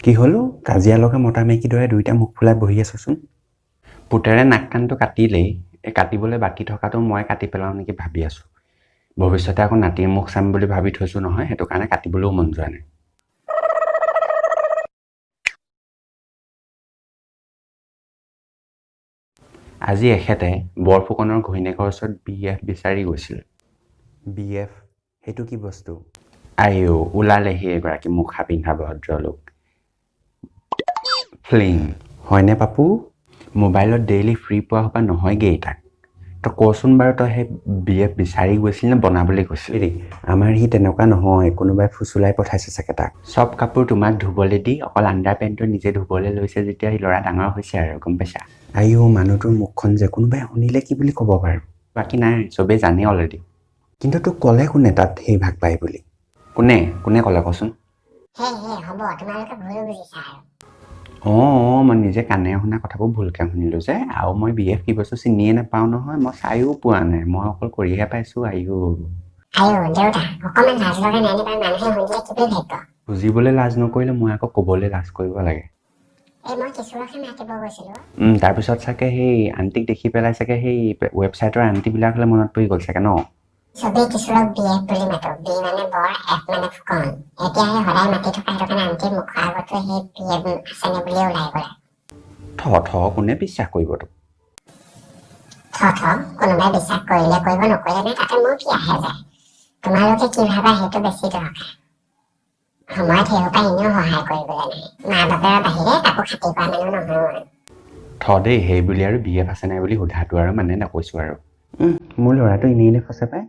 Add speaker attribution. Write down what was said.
Speaker 1: কি হ'ল অ'? কাজিয়া লগা মতা মাইকীৰ দৰে দুয়োটা মুখ ফুলাই বহি আছচোন। পুতেৰে নাক কাণটো কাটিলেই, এই কাটিবলৈ বাকী থকাটো মই কাটি পেলাওঁ নেকি ভাবি আছোঁ। ভৱিষ্যতে আকৌ নাতিৰ মুখ চাম বুলি ভাবি থৈছোঁ নহয়, সেইটো কাৰণে কাটিবলৈও মন যোৱা নাই। আজি এখেতে বৰফুকনৰ ঘৈণীয়েকৰ ওচৰত বি এফ বিচাৰি গৈছিল। বি এফ সেইটো কি বস্তু? আইঅ, ওলালেহি এগৰাকী মুখা পিন্ধা ভদ্ৰলোক। ফ্লিং হয়নে পাপু? মোবাইলত ডেইলি ফ্ৰী পোৱা সোপা নহয়গেই তাক। তই কচোন বাৰু, তই সেই বি এফ বিচাৰি গৈছিলি নে বনাবলৈ গৈছিলি? দেই, আমাৰ সি তেনেকুৱা নহয়, কোনোবাই ফুচুলাই পঠাইছে চাগে তাক। চব কাপোৰ তোমাক ধুবলৈ দি অকল আণ্ডাৰ পেণ্টটো নিজে ধুবলৈ লৈছে যেতিয়া সি ল'ৰা ডাঙৰ হৈছে আৰু, গম পাইছা? আইঅ, মানুহটোৰ মুখখন যে কোনোবাই শুনিলে কি বুলি ক'ব বাৰু? বাকী নাই, চবেই জানেই অলৰেডি। কিন্তু তোক ক'লে কোনে তাত সেই ভাগ পায় বুলি? কোনে কোনে ক'লে কচোন?
Speaker 2: হে হে, হ'ব, তোমালোকে ভুল বুজিছা আৰু।
Speaker 1: অঁ অঁ, মই নিজে কাণেৰে শুনা কথাবোৰ ভুলকৈ শুনিলোঁ যে। আৰু মই বি এফ কি বস্তু চিনিয়ে নাপাওঁ নহয়, মই চায়ো পোৱা নাই, মই অকল কৰিহে পাইছোঁ। আইঅ।
Speaker 2: আইঅ দেউতা, অকণমান লাজ লগা নাই নে বাৰু? মানুহে শুনিলে কি বুলি ভাবিব?
Speaker 1: বুজিবলৈ লাজ নকৰিলে মই আকৌ ক'বলৈ লাজ কৰিব লাগে।
Speaker 2: এই মই কিশোৰকহে মাতিব গৈছিলোঁ।
Speaker 1: তাৰপিছত চাগে সেই আণ্টিক দেখি পেলাই চাগে সেই ৱেবছাইটৰ আণ্টিবিলাক হ'লে মনত পৰি গ'ল চাগে ন?
Speaker 2: চবেই কিশোৰক বি এফ বুলি মাতো। বি মানে বৰ, এফ মানে ফুকন। এতিয়া সেই সদায় মাতি থকা, সেইটো কাৰণে আণ্টিৰ মুখৰ আগতো সেই বি এফ আছেনে বুলিয়ে ওলাই গ'ল।
Speaker 1: থ থ, কোনে বিশ্বাস কৰিব তোক?
Speaker 2: থ থ, কোনোবাই বিশ্বাস কৰিলে কৰিব, নকৰিলে নাই, তাতে মোৰ কি আহে যায়? তোমালোকে কি ভাবা সেইটো বেছি দৰকাৰ। সময়ত সেইসোপা এনেও সহায় কৰিবলৈ নাই, মা বাপেৰৰ বাহিৰে কাকো খাতি কৰা মানুহ নহয় মই।
Speaker 1: থ দেই, সেই বুলি আৰু বি এফ আছে নাই বুলি সোধাটো আৰু মানে নকৈছোঁ আৰু। মোৰ ল'ৰাটো এনেই এনেই ফচে পায়।